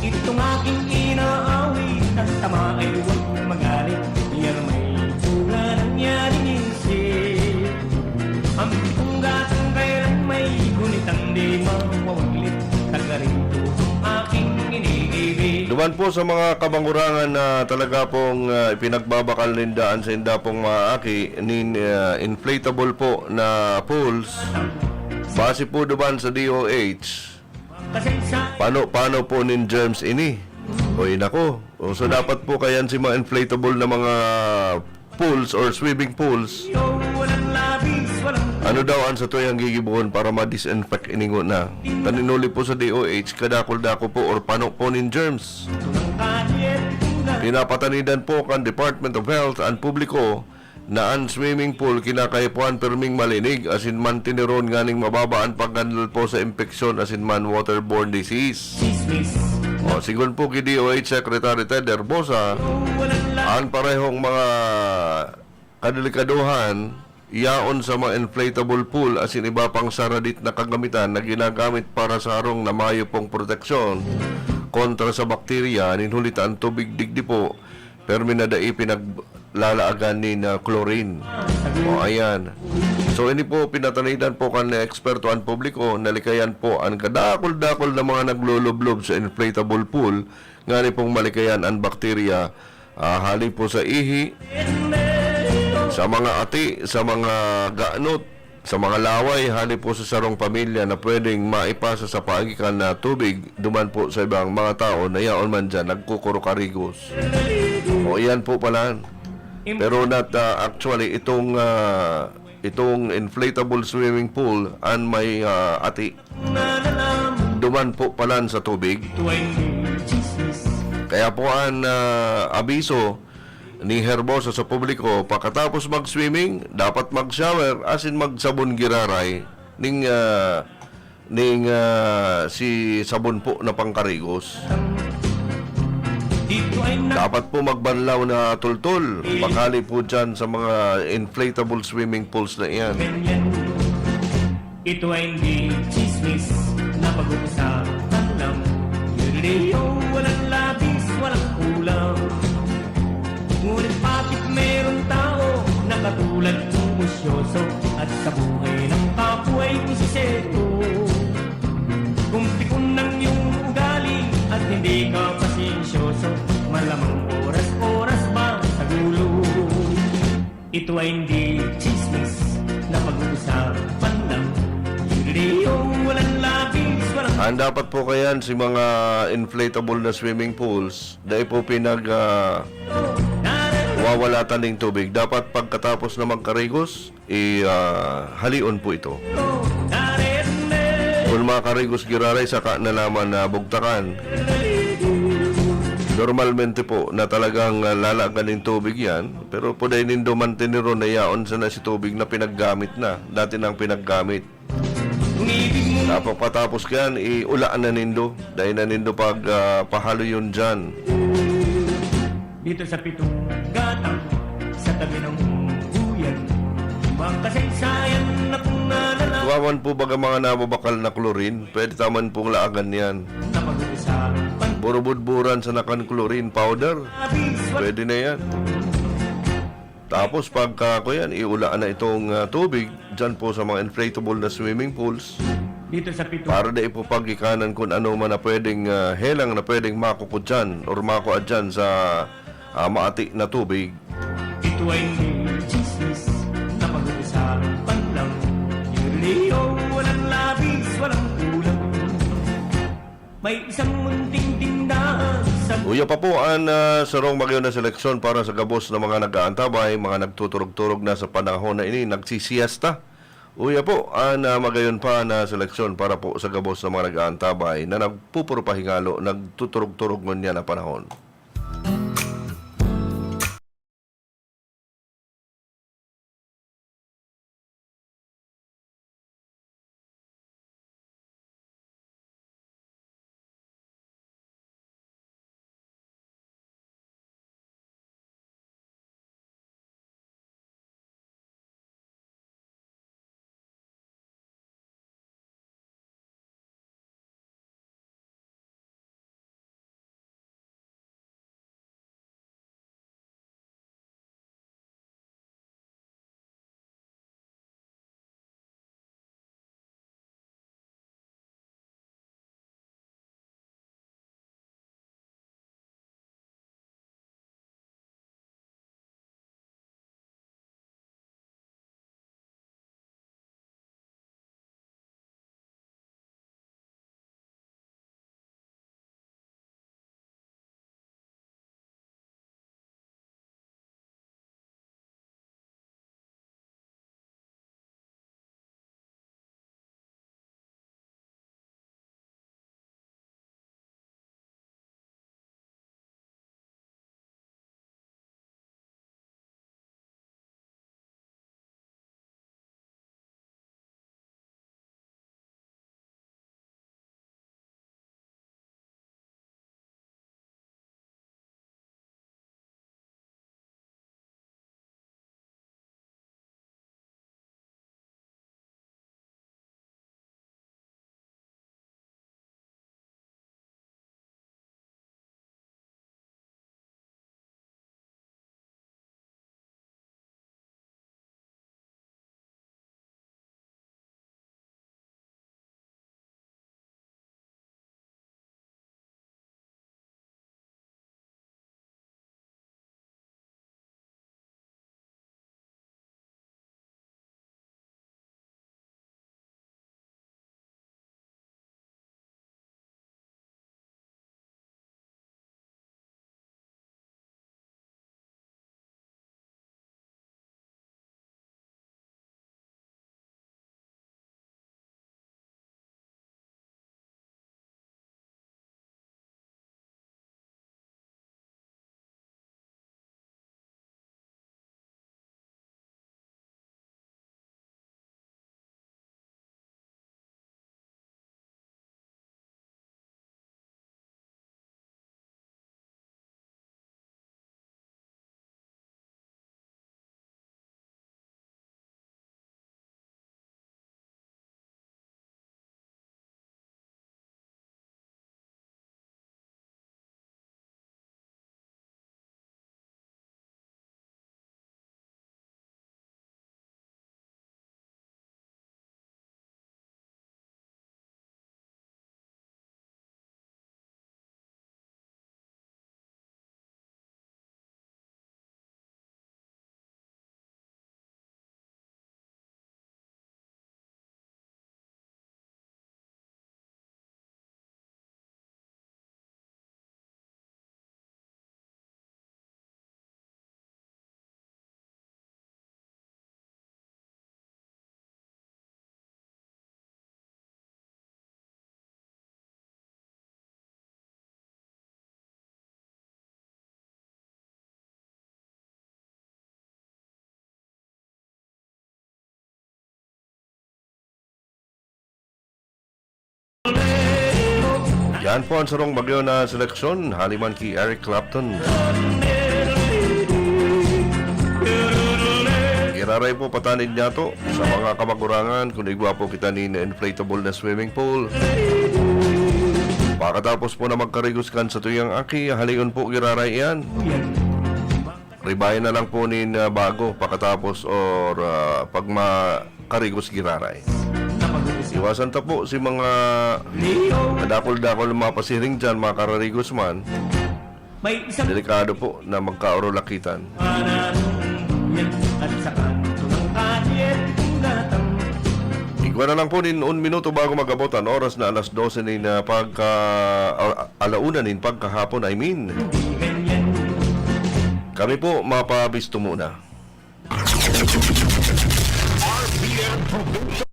Itong aking inaawit, ang tama ay huwag magalit. Yan may bunga nangyaring isip. Ang pitong gatang kailan may gunit ang di mawawaglit. Taga rito ang aking iniibig. Duman po sa mga kabangurangan na talaga pong ah, ipinagbabakal ninda an sainda pong mga aki nin ah, inflatable po na pools. Base po duman sa D O H, Kasensya pano-pano po nin germs ini? Oy, nako. O, so, dapat po kayan si mga inflatable na mga pools or swimming pools. Walang labis, walang Ano daw an satuyang gigibohon para ma-disinfect iningo na? Taninuli po sa D O H, kadakol-dakol po or pano po nin germs. tulang kahit tunggal. Pinapatanidan po kan Department of Health an publiko na an swimming pool kinakaipuhan pirming malinig asin mantineron nganing mababa an paghandle po sa impeksyon asin man waterborne disease. Chismis. O, sigon po ki D O H Secretary Ted Herbosa, Walang labis. An parehong mga kadelikadohan yaon sa mga inflatable pool asin iba pang saradit na kagamitan na ginagamit para sa harong na mayo pong proteksyon kontra sa bakterya nin huli ta an tubig digdi po permi na dai pinaglalaagan nin ah, chlorine. O, ayan. So, ini po, pinatanidan po kan eksperto an publiko, nalikayan po an kadakul-dakul na mga naglulublob sa inflatable pool, ngani pong malikayan an bakterya, ah, hali po sa ihi, sa mga ati, sa mga ganot, sa mga laway, hali po sa sarong pamilya na pwedeng maipasa sa paagi kan, ah, tubig, duman po sa ibang mga tao na yaon man dyan, nagkukurukarigos. O, iyan po pala. Pero not, ah, actually, itong, ah, itong inflatable swimming pool an may, ah, ati. Duman po palan sa tubig. Kaya po an, ah, abiso ni Herbosa sa publiko, pakatapos mag-swimming, dapat mag-shower asin magsabon giraray ning, ah, ning, ah, si sabon po na pangkarigos. Dapat po magbanlaw na tultol, pakali po dyan sa mga inflatable swimming pools na iyan. Ito ay hindi chismis na pag-uusapan lang. Yuriyo, walang labis, walang kulang. Ngunit bakit meron tao na katulad mong usyoso at sa buhay ng kapwa ay kusiseto? Kung pikon ng iyong ugali at hindi ka pasensyoso, malamang oras-oras ba sa gulo? Ito ay hindi chismis na pag-uusapan lang. Yuriyo, walang labis, walang Ang dapat po kayan si mga inflatable na swimming pools, dahil po pinag ah, wawalatan ng tubig. Dapat pagkatapos na magkarigos, i ah, halion po ito. Kung makarigos giraray, saka na naman na bugtakan. Normalmente po na talagang ah, lalagan ng tubig yan, pero pwede nindo manteneron na yaon sana si tubig na pinaggamit na, dati nang pinaggamit. Tapos patapos kan, iulaan na nindo. Dahil na nindo pag ah, pahaloyon dyan. Dito sa pitong gatang, sa tabi ng buyan, makasaysayan na kung nalala. Wawan po baga mga nababakal na chlorine, pwede taman pong laagan yan. Na pag-uusapan, Burubudburan sa nakan chlorine powder, abis, pwede na yan. Tapos pagka ko yan, iulaan na itong ah, tubig dyan po sa mga inflatable na swimming pools dito sa pitong para da ipupagikanan kung ano man na pwedeng ah, helang na pwedeng makukudyan or makua dyan sa ah, maati na tubig. Ito ay hindi chismis na pag-uusapan lang. Yuriyo, walang labis, walang kulang. May isang munting tindahan sa Uya pa po an ah, sarong magayon na seleksyon para sa gabos na mga nag-aantabay, mga nagtuturog-turog na sa panahon na ini, nagsisiesta. Uya po an ah, magayon pa na seleksyon para po sa gabos na mga nag-aantabay na nagpupurupahingalo, nagtuturog-turog ngunyan na panahon. Yan po ang sarong bagyo na seleksyon, hali man ki Eric Clapton. Giraray po patanid niya to sa mga kamagurangan, kung igwa po kita ni inflatable na swimming pool. Pakatapos po na magkarigos kan sa tuyang aki, halion po giraray iyan. Ribayan na lang po nin, ah, bago pakatapos or, ah, pag makarigos giraray. Iwasan ta po si mga kadakol-dakol na mga pasiring dyan, mga kararigos man. Delikado po na magkaorolakitan. Igwa na lang po nin un minuto bago mag-abot an oras na alas dose nin, ah, pagka, ah, alauna nin pagkahapon, I mean. Kami po, mapabisto muna. R B N Provincial,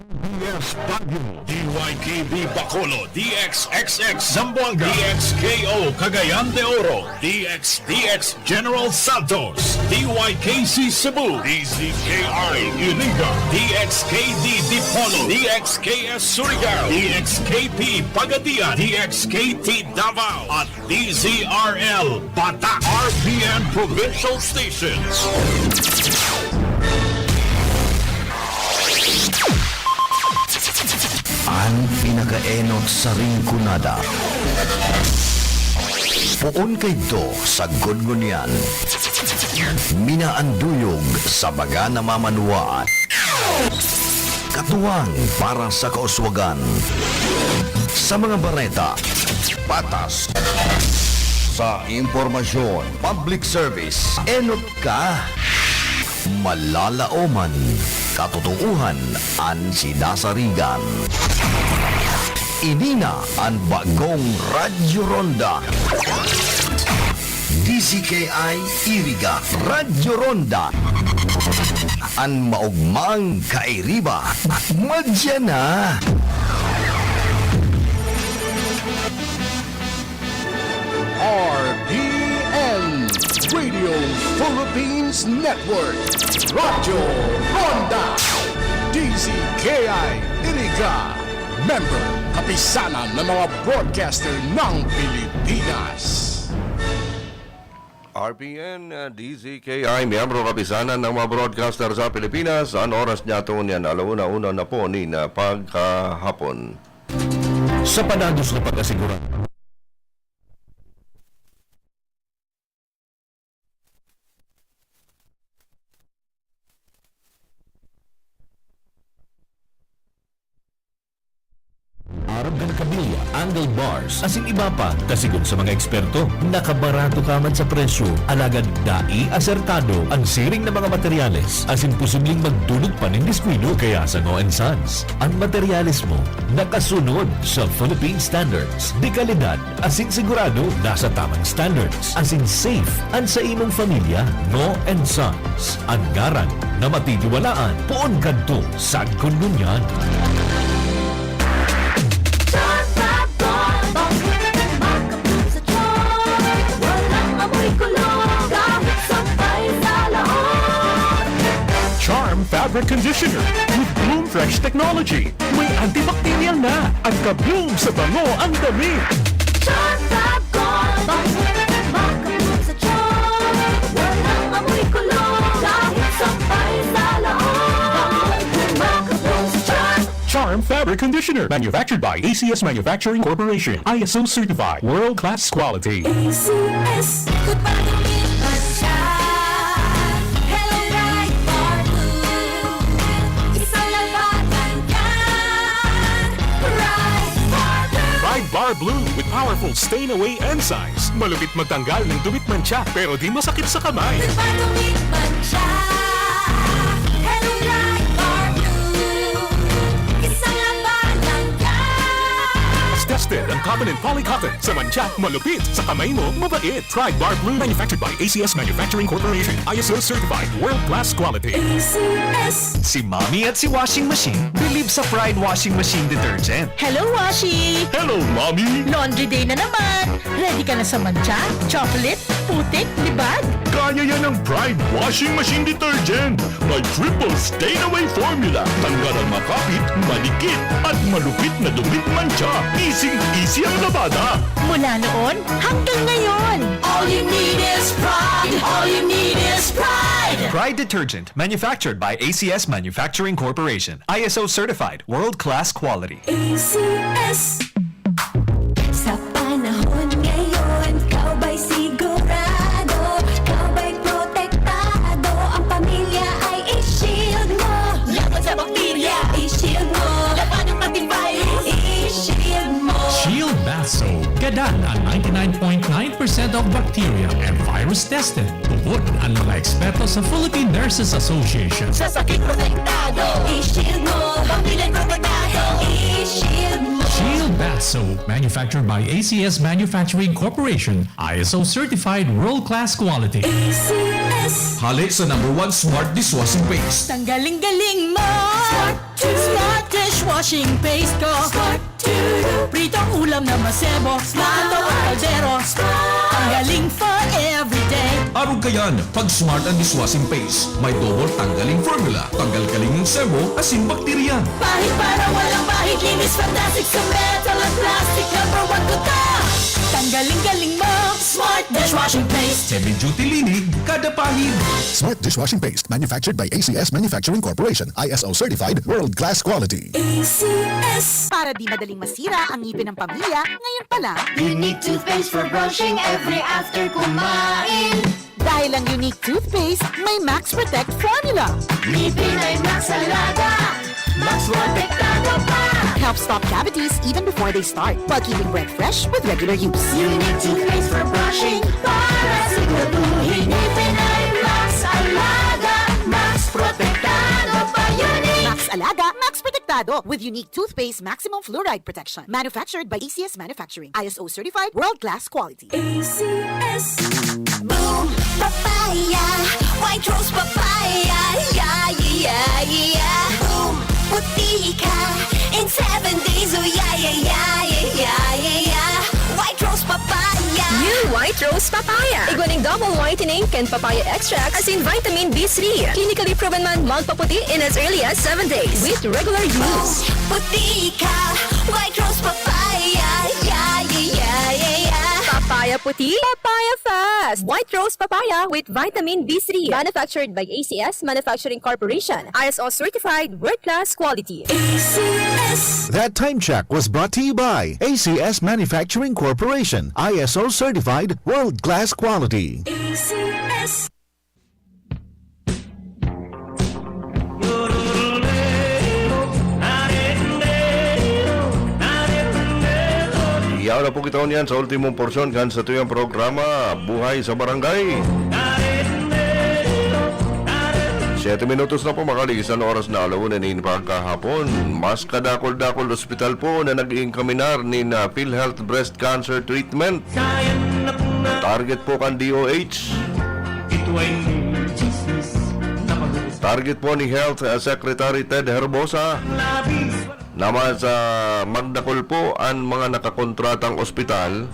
D S Baguio, D Y K B Bacolod, D X X X Zamboanga, D X K O Cagayan de Oro, D X D X General Santos, D Y K C Cebu, D Z K I Iriga, D X K D Dipolog, D X K S Surigao, D X K P Pagadian, D X K T Davao, at D Z R L Batak, R B N Provincial Stations. An pinakaenot sa Rinconada. Poon kaidto sagkod ngunyan. Minaanduyog sa baga na mamanuwaan. Katuwang para sa kauswagan. Sa mga bareta, patas. Sa impormasyon, public service, enot ka. Malalaoman, katotoohan an sinasarigan. Ini na an bagong Radyo Ronda. D Z K I Iriga, Radyo Ronda. An maogmang kairiba, madya na. R P N, Radio Philippines Network, Radyo Ronda, D Z K I Iriga, member, kapisanan ng mga broadcaster ng Pilipinas. R P N, uh, D Z K I, miyembro kapisanan ng mga broadcaster sa Pilipinas, an oras niyato niyan, alauna-una na po nin, uh, pagkahapon. Sa panados na pag-asigurado. Arog kan kabilya, angle bars, asin iba pa, ta sigon sa mga eksperto, nakabarato ka man sa presyo, alagad dai asertado an siring na mga materyales, asin posibleng magdulot pa nin diskuido. Kaya sa Ngo and Sons, an materyales mo nakasunod sa Philippine Standards de Calidad. Asin sigurado nasa tamang standards, asin safe an sa imong pamilya. Ngo and Sons, an ngaran na matitiwalaan, poon kadto sagkod ngunyan. Charm Fab Bomb, makapul sa charm. Walang amoy kulog, kahit sampay sa lahon. Charm Fabric Conditioner with Bloom Fresh Technology. May antibacterial na at ka-bloom sa bango ang damit. Charm Fab Gold. Makabloom sa charm. Walang amoy kulog. Kahit sampay sa loob. Makabloom sa charm. Charm Fabric Conditioner. Manufactured by A C S Manufacturing Corporation. I S O certified. World class quality. A C S. Goodbye, Dominic Mancha. Hello, Bright Bar Blue. Isang labanan yan. Bright Bar Blue. Bright Bar Blue with powerful stain away enzymes. Malupit magtanggal ng dumit mancha, pero di masakit sa kamay. Nagpadumit mancha. Hello, Bright Bar Blue. Isang labanan yan. Tested ang cotton and poly cotton. Sa mancha, malupit. Sa kamay mo, mabait. Pride Bar Blue, manufactured by A C S Manufacturing Corporation. I S O certified, world class quality. A C S. Si Mommy at si Washing Machine, bili Sa Pride Washing Machine Detergent. Hello, Washi! Hello, Mommy! Laundry day na naman! Ready ka na sa mantsa, chocolate, putik, libag? Kaya yan ng Pride Washing Machine Detergent. May triple stain away formula. Tanggal ang makapit, malikit, at malupit na dumit mantsa. Easy-easy ang labada. Mula noon hanggang ngayon. All you need is Pride. All you need is Pride. Pride Detergent, manufactured by A C S Manufacturing Corporation. I S O certified, world-class quality. A C S. Sa panahon ngayon, ikaw ba'y sigurado? Ikaw ba'y protektado? Ang pamilya ay i-shield mo. Laban sa bakterya, i-shield mo. Laban ng pati virus, i-shield mo. Shield Bath Soap. Gadan ang ninety-nine point nine percent of bacteria and virus tested. Tubod ang mga eksperto sa Philippine Nurses Association. Sa sakit protektado, i-shield mo. Pamilya protektado, i-shield mo. Shield Bath Soap, manufactured by A C S Manufacturing Corporation, I S O certified world-class quality. A C S. Hale sa number one smart dishwashing paste. Tanggaling-galing mo! Smart Smart dishwashing paste ko. Smart Pritong ulam na masebo. Smart ang kaldero. Tanggaling for everyday. Arog kayan, pag Smart ang dishwashing paste, may double tanggaling formula. Tanggal kaling ng sebo, asin bakterya. Pahid para walang bahid. Linis fantastic sa metal at plastic. Number one ko to. Tanggaling-galing mo. Smart dishwashing paste. Heavy duty linig, kada pahid. Smart dishwashing paste, manufactured by A C S Manufacturing Corporation, I S O certified, world class quality. A C S. Para di madaling masira ang ngipin ng pamilya, ngayon pa lang. Unique toothpaste for brushing every after kumain. Dahil ang Unique toothpaste may Max Protect formula. Ngipin ay Max Alaga, Max Protektado pa. Helps stop cavities even before they start, while keeping breath fresh with regular use. Unique toothpaste for brushing, para siguraduhin ngipin ay Max Alaga, Max Protektado pa. Unique. Max Alaga, Max Protektado, with Unique toothpaste maximum fluoride protection. Manufactured by A C S Manufacturing. I S O certified, world class quality. A C S. Boom Papaya, White Rose Papaya, yeah, yeah, yeah, yeah. Boom Puti ka in seven days, oh yeah, yeah, yeah, yeah, yeah, yeah, yeah. White Rose Papaya. New White Rose Papaya. Igwa nin double whitening kan papaya extract asin vitamin B three. Clinically proven man magpaputi in as early as seven days with regular use. Puti ka, White Rose Papaya, yeah, yeah, yeah, yeah, yeah. Papaya puti, papaya fast. White Rose Papaya with vitamin B three. Manufactured by A C S Manufacturing Corporation. I S O certified, world class quality. A C S. That time check was brought to you by A C S Manufacturing Corporation, I S O certified, world class quality. A C S. Yaon na po kita niyan sa ultimong porsyon kan satuyang programa, Buhay sa Barangay. Siyete minutos na po makaligitan oras na alauna nin pagkahapon. Mas kadakul-dakul ospital po na nag-iinkaminar nin, ah, PhilHealth Breast Cancer Treatment. Target po kan D O H. Target po ni Health, ah, Secretary Ted Herbosa. Na mas, ah, magdakul po an mga nakakontratang ospital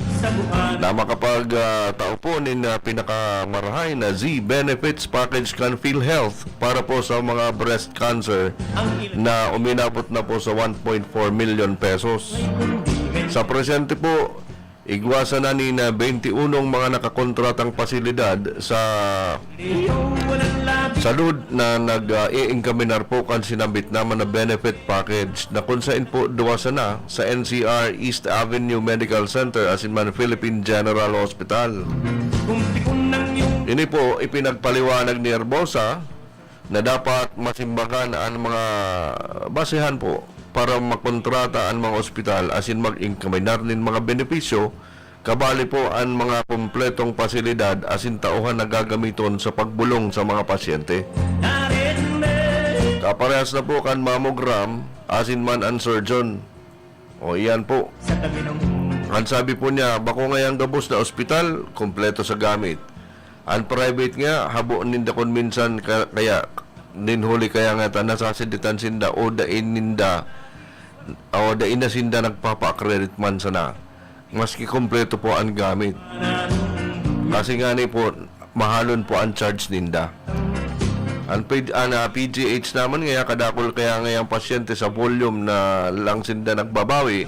na makapag, ah, tao po nin, ah, pinakamarahay na Z-Benefits Package kan PhilHealth para po sa mga breast cancer na uminabot na po sa one point four million pesos. Sa presente po, igwa sana nin, ah, bente unong mga nakakontratang pasilidad sa salud na nag, ah, iinkaminar po kan sinambit naman na benefit package na kun sain po duwa sana sa N C R East Avenue Medical Center asin man Philippine General Hospital. Ini po ipinagpaliwanag ni Herbosa na dapat masimbagan an mga basehan po para makontrata an mga ospital asin mag-inkaminar nin mga benepisyo, kabali po an mga kompletong pasilidad asin tauhan na gagamiton sa pagbolong sa mga pasyente. Kaparehas na po kan mammogram asin man an surgeon. O, iyan po. Ang sabi po niya, bako ngayang gabos na ospital, kompleto sa gamit. An private nga, habo ninda kun minsan ka-, kaya Nin huli kaya nga ta nasasinditan sinda o dai ninda, o dai na sinda nagpapa-accredit man sana, maski kompleto po an gamit. Kasi nga ni po, mahalon po an charge ninda. An pid-, an, ah, P G H naman ngaya kadakol kaya ngayang pasyente sa volume na lang sinda nagbabawi,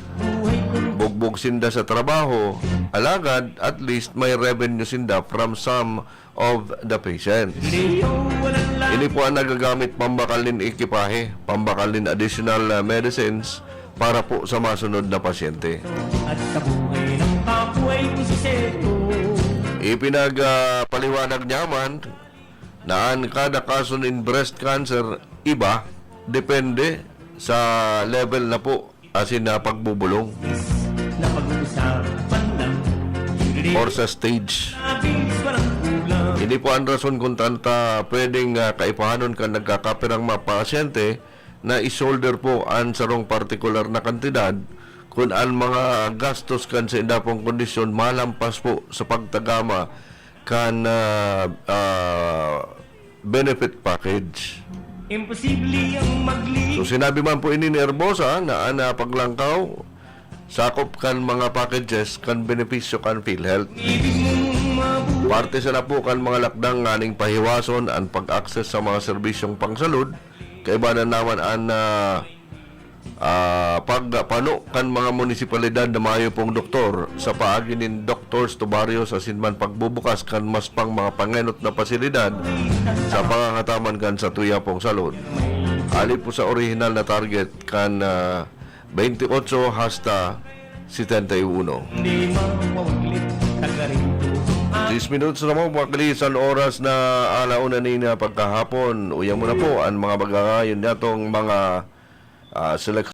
bugbog sinda sa trabaho, alagad at least may revenue sinda from some of the patient. Ini po ang nagagamit pambakal nin ekipahe, pambakal nin additional, ah, medicines para po sa masunod na pasyente. At sa buhay ng kabuhay ko si Seto. Ipinagpaliwanag niya man na an kada kaso nin breast cancer iba, depende sa level na po asin na pagbubulong or sa stage. Hindi po ang rason kung tanta pwedeng, ah, kaipahanon kan nagkakapirang mga pasyente na i-shoulder po an sarong partikular na kantidad kun an mga gastos kan sa indapong kondisyon malampas po sa pagtagama kan, ah, ah, benefit package. Imposible ang magli- So, sinabi man po ini ni Herbosa na an, ah, paglangkaw sakop kan mga packages kan benepisyo kan PhilHealth. Parte sana po kan mga lakdang nganing pahiwason an pag-access sa mga serbisyong pangsalud, kaiba na naman an, ah, ah, pagpano kan mga munisipalidad na mayo pong doktor sa paagi nin doctors to barrios asin man pagbubukas kan mas pang mga pangenot na pasilidad sa pangangataman kan sa tuya pong salud. Ali po sa orihinal na target kan, ah, twenty-eight hasta setenta y uno. Hindi mawawaglit, taga rito. Diyes minutos na mo, mga kalisan, oras na alauna ni na pagkahapon. Uya mo na po ang mga magangayon natong mga, ah, seleksyon.